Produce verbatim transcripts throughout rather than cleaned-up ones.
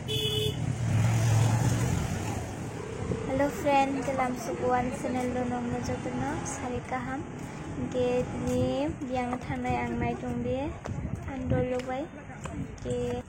Hello friend, kelam sukuan channel lo nongno jotono sari kaham. Hingke tini biyang thangnai ang nai tong di, ang dolo bai. Hingke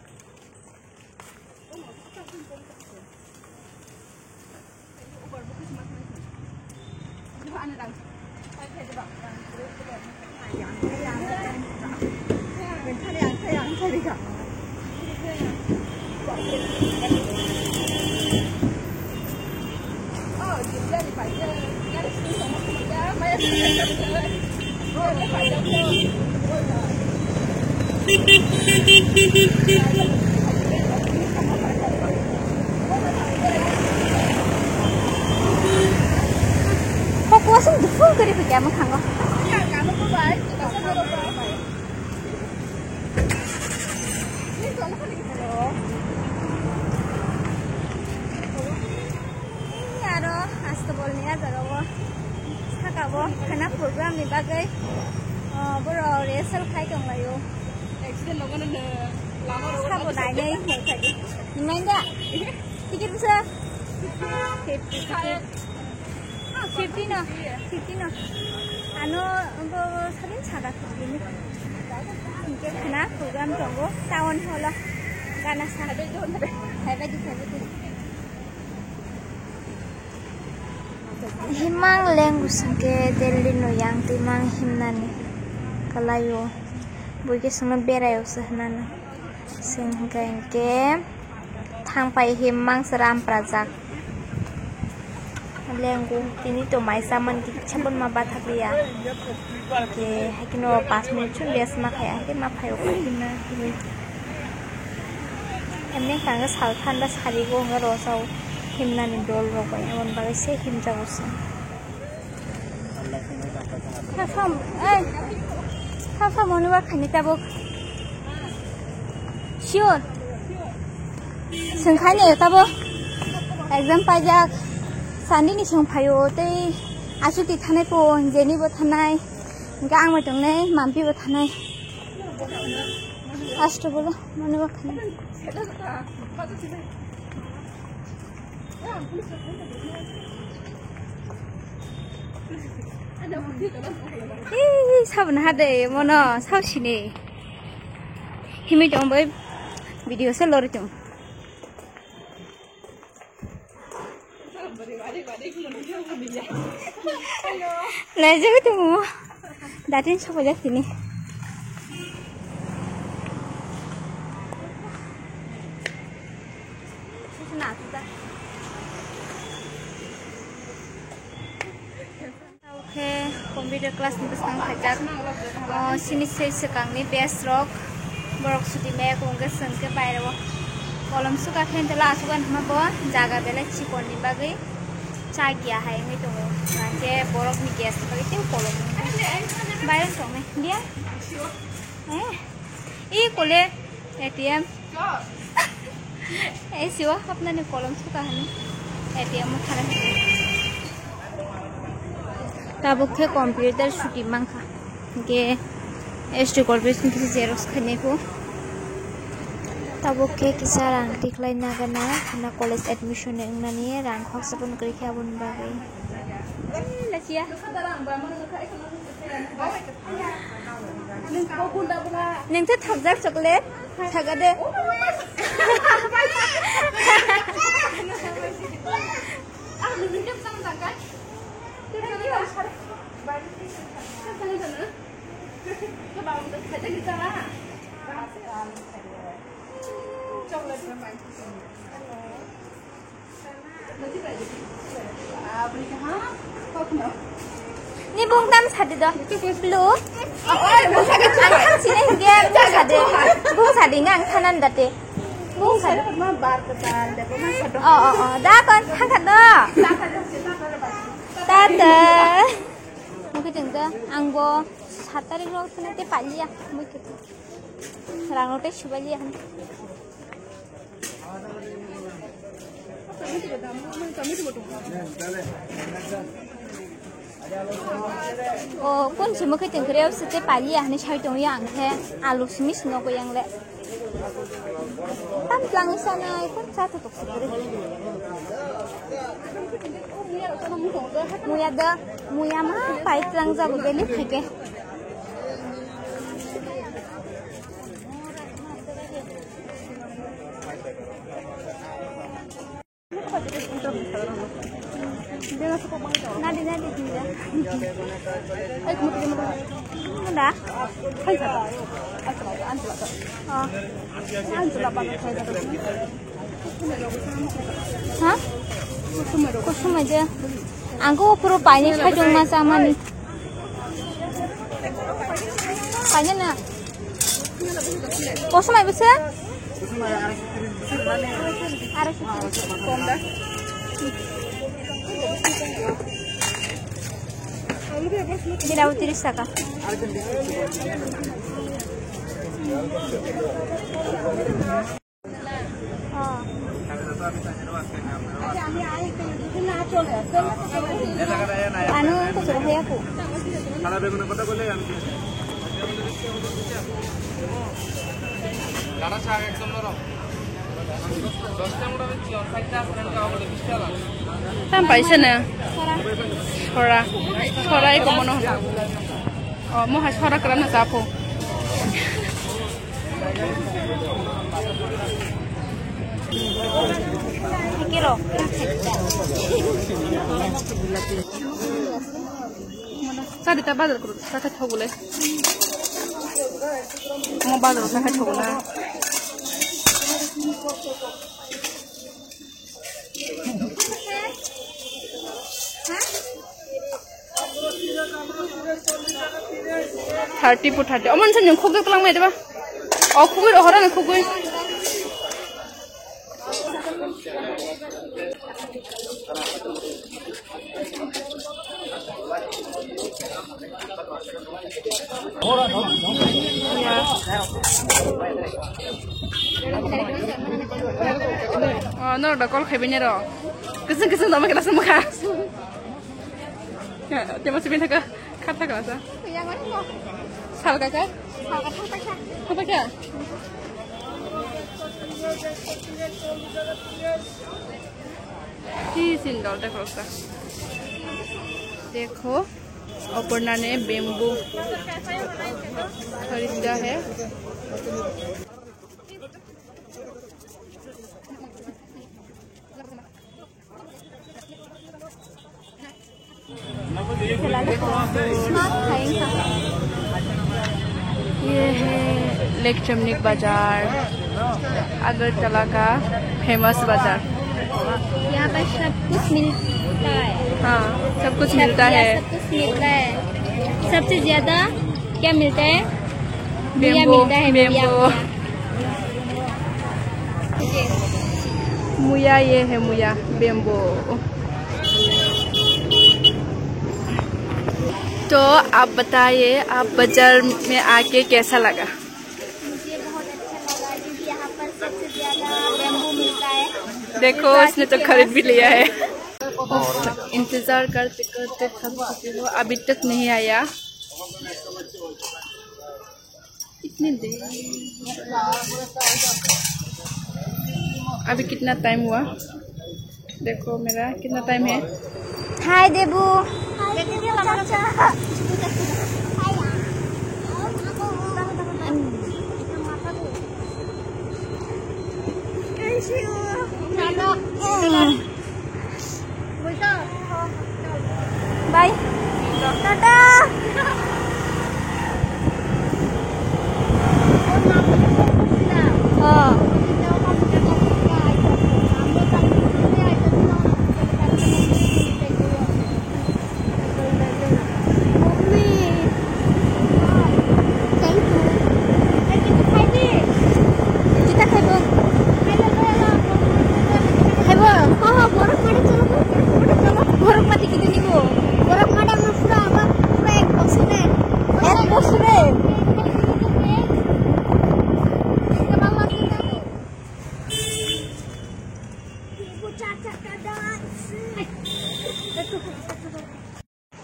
Kok wasung dufung kari pake ama khango. Ini aro astobol ni ajaro bo. Saka bo khana program ni bagwi, oh, boro rehearsal khai tong laio. Accident logo no lama rogo. Sabo nai nai hoi khai di. Nai da. Ticket bisa. Fifty, fifty. Fifty no, fifty no. Ano bo sabin sada fifty ni. Hingke khana program tongo town hall o gana sa. Hai bai di, hai bai di. Himang leng usangke Delhi no yang timang himnani kalaio. Buike songno berai usa hinana. Sing hingke hingke. Thangpai himang se ram prajak. Lenggu tini to mai saman ki sabun ma bathak liya. Ke hakino pas minute chun rest ma khaya ke ma phayo ko himna. Emne kanga sal thanda sari go nga rosao himna ni dol rok bai emon bagai se himjago se. Thasam, ei, thasam moni ba khani tabuk. Sure. Sengkhani tabuk. Exam paijak. Sandi ni sengphaio tei asuk ti thanai po, jeni bo thanai. Hingke ang bo tongnai, mampi bo thanai. Asto bolo, moni ba khani. Ih, sabun hade, mono, sausine. Himui tong bai video se lori tong. Lai jagui tongo. Datin sokojak tini. Oke, computer class ni bwskango khaijak. O, sini sei swkangni best rok. Borok suti maya kongke sengke baireo kolom suka khe tela asuk anhma bo jaga belai chikon ni bagwi chak ya hai wngwi tongo. Hwnkhe borok ni gas ni bagwi tei kolom wngkha. Baireo tongnai dia? Eh? I kole A T M. Eh, siwa hapnani kolom suka hani. A T M o thana. Tabuk khe computer suti mankha. Hingke S T corporation kisa xerox khainai kho. Tabuk khe kisa rang tiklai nagana, na college admission wngnani rang khoroksa phano kwrwi khe aboni bagwi. Nung khe thokjak chocolate? Saga de. Ni bung tam sadi do. Blue. Ang tham sini hingke bung sadi. Bung sadi nga ang thanan date. Bung sadi. Oh, oh, oh. Da kon thangkha do. Tata. Mukhe tengda ang bo sat tarik rok thana te paliya. Mukhe. Rang rok te subaliya. O, kun simo khe tengkre o sete paliya hwnwi sai tongya ang khe alu simi sino ko yang le. Tam tlang sana ikan satu tuk sekali. Muya da, muya ma pai tlang jago beli keke. Nadi, nadi, nadi. Nada? Oh. Ha? Kusum aja. Angko puro paini khajong ma samani. Paini na. Kosomai bwse? Arai sotris. Bira bo tiris taka. Ano ko soro hoya ko. Tam paisa na. Sora. Sora. Sora iko mono. Oh, mo hai sora kerana sapo. Kiro. Sa dita bazar kuru, sa kha thogule. Mo bazar sa kha thogula. Thirty po thirty. Oman sa nyung khugui kelang mai deba. O khugui ro hora na khugui. Oh, no, da call khaibini ro. Kising kising dama kena sama kha. Ya, tema sibin thaka, khat thaka sa. Yang mana mo? Sal kaka? Sal kaka thang thaka. Thang thaka. Ki sindol dekho sa. Dekho, Aparna ne bamboo kharida hai. ये है लेक चमनिक बाजार, अगरतला का फेमस बाजार। यहाँ पर सब कुछ मिलता है। हाँ, सब कुछ मिलता है। सब कुछ मिलता है। सबसे ज्यादा क्या मिलता है? मुया bamboo, मिलता है, मुया, bamboo। मुया। मुया, ये है मुया, bamboo। तो आप बताइए, आप बाजार में आके कैसा लगा? मुझे बहुत अच्छा लगा क्योंकि यहाँ पर सबसे ज्यादा bamboo मिलता है। देखो, इसने तो खरीद भी लिया है। और इंतजार करते करते थक चुकी हूँ, अभी तक नहीं आया। इतनी देर। अभी कितना टाइम हुआ? देखो मेरा कितना टाइम है। हाय देबू। Bye. Tata. Oh. Thank you. Kita khaibo. Khaibo. Oh, borok mati chalo. Borok mati kita nibo. Borok mati ama pura ama pura ek box ne. Ek box ne.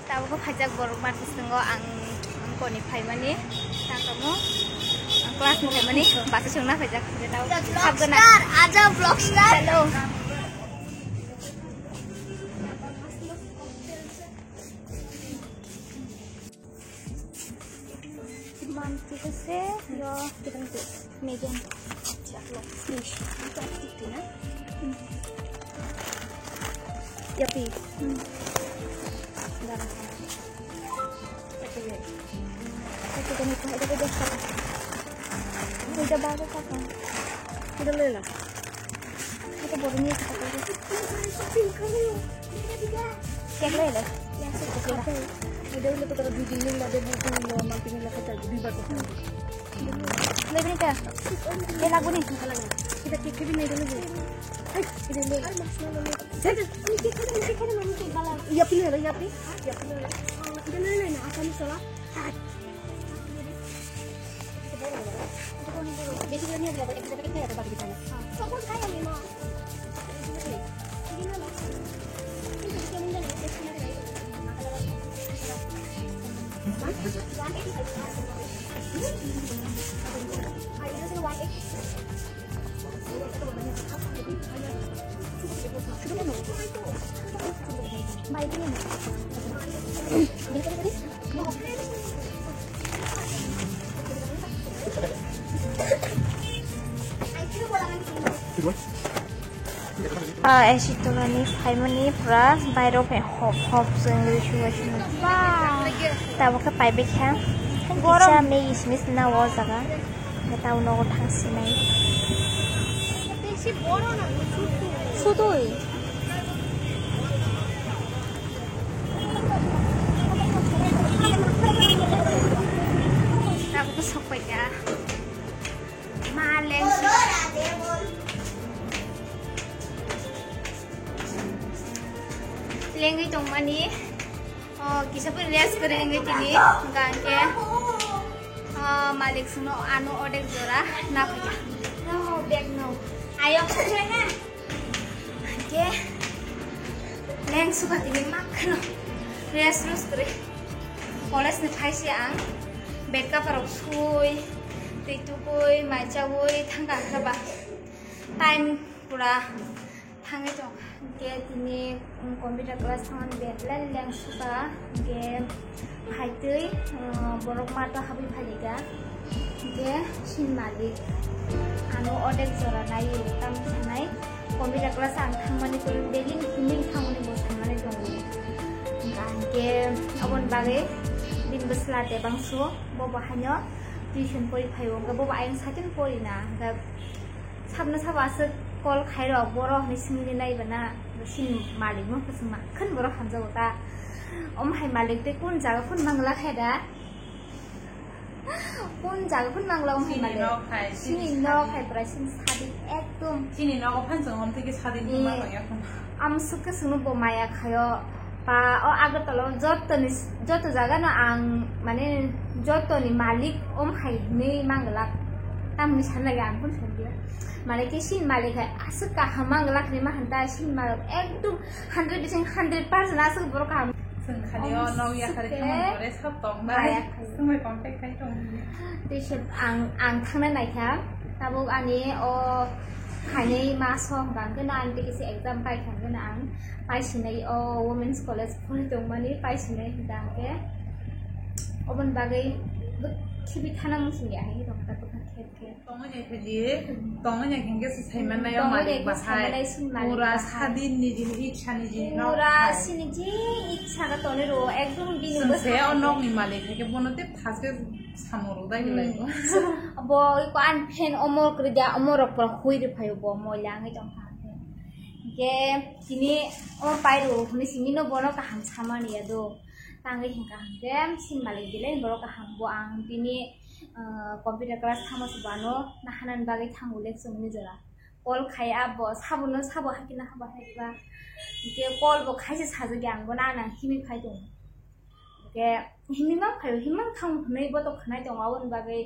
Tabuk phaijak borok mati swngo ang, ang koni phaimani. Tamo ang Class ni mani basa songna phaijak. Sabgana. Vlogstar, aja vlogstar. Hello. Man, kita se yo, kita nanti medium. Siap lo, fish. Ini plastik tu, nah. Hmm. Ya, pi. Hmm. Dah. Satu lagi. Satu lagi, itu ada dia. Udah baru apa? Udah leleh. Ito boro ni sa ko. Cake le le. Ito le to kara dui din la de bu bu lo ma pini la kata dui bar ko. Le bini ka. Ke lagu ni. Kita cake ke bini le. Hai, ini le. Jadi, ini cake ini cake ini mami cake bala. Ya pini le, ya pini. Ya pini le. Ini le na apa ni salah? Ah, esi tolani phaimani pura bairo phai hop hop se wngwi suwai sino. Tabuk khe paibai kha. Kisa Maggi simi sina o jaga. Tei tao nogo thang sinai. Sudui. Tabuk khe sokpai kha. Ma leng. Lengwi tongmani. Oh, kisa pun rest kori nengwi tini. Hingka hingke, oh, malik sungno ano odek jora na phaikha. No, bag no. Ayo. Hingke leng suka tini makhno. Rest rus kori. College ni phaisi ang. Bed cover rok sui, twi tukui, mai chaui thangka hwnkhe ba. Time pura. Thangwi tong. Hingke tini, um, computer class thangmani belai leng suka. Hingke phaitwi, um, borok mato habwi phailika. Hingke sin malik ano odek jora nai tam sanai. Computer class ang thangmani twi daily himing thangmani bo sanmani tongo. Hingka hingke oboni bagwi bini bwsla de bangso bo bo haino tuition pori phaio. Hingke bo bo ayang satin pori na. Hingke Sabno sabo aswk call khairok, borok hinwi swngwi naibana, sini malikno kwchwng makhwno borok hamjago ta. Omo hai malik tei kun jaga phun mangla khe da? Kun jaga phun mangla omo hai malik? Sini nok hai, sini nok hai pura sini sadi ekdom. Chini nogo phan chwng om theke sadi. Eh, ma maya khun. Amswk khe chwngno bo maya khaio. Ba o Agartala o jotoni, joto jaga no ang mane jotoni malik om hai hinwi manglak. Tamni sanlai ang kun sanliya. Mane khe sin malik hai aswk kaham manglak hinwi ma hanta sin malik ekdom hundred bising hundred percent aswk borok kaham. Chwng khali o nok yakhari khe mon kore sab tong bai. Swngbai contact khai tong. Tei se ang, ang thangna naikha. Tabuk ani o khainwi maso hwnkha hwnkhe no ani tei kisa exam paikha hwnkhe no ang. Paisinai o Women's College phuri tongmani paisinai hwnkha hwnkhe oboni bagwi khibi thana muchungya hai rok ta bwkha khe khe. Tongmani khe di, tongmani khe hwnkhe se saimanai o malik bahai. Pura sadi nijini iksa nijini no pura sini je iksa ga toni ro ekdom bini se o nokni malik hai khe bono tei phaske samung rok dai lai bo. Bo iko an phen omo kwrwi da omo rok pura hui rw phaio bo moila wngwi tong kha. Hwnkhe tini o pairo hwnwi simi no bono kaham samani ya do. Tangwi hwnkha hwnkhe sin malik belai borok kaham bo ang tini, ah, computer class thangma se bo ano nahanani bagwi thango lecture ni jora. Call khai abo sabono sabo hakhe nahaba hai ba. Hwnkhe call bo khaisa sajagya ang bono ana himwi phai tongo. Hwnkhe himwi mang phaio, himwi mang thang hwnwi bo to khwnai tongo, aboni bagwi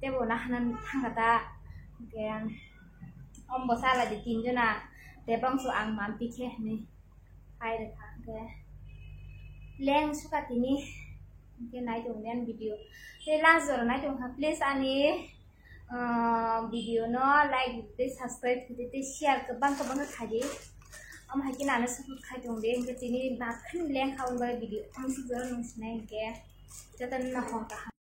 teibo nahana thangkha ta. Hwnkhe omo bo chala di tinjona, tei bangso ang mampi khe hwnwi phai rwkha. Hwnkhe leng suka tini, hwnkhe nai tongdi ani video. Tei last jora nai tongkha, please ani Ah, video no like tei subscribe tei share kwbang kwbang khe khaidi. Omo hai khe nano support khai tong di, hwnkhe tini bakhin lengkha wngwi video ang si jora nung sinai hwnkhe jotono no hor kaham.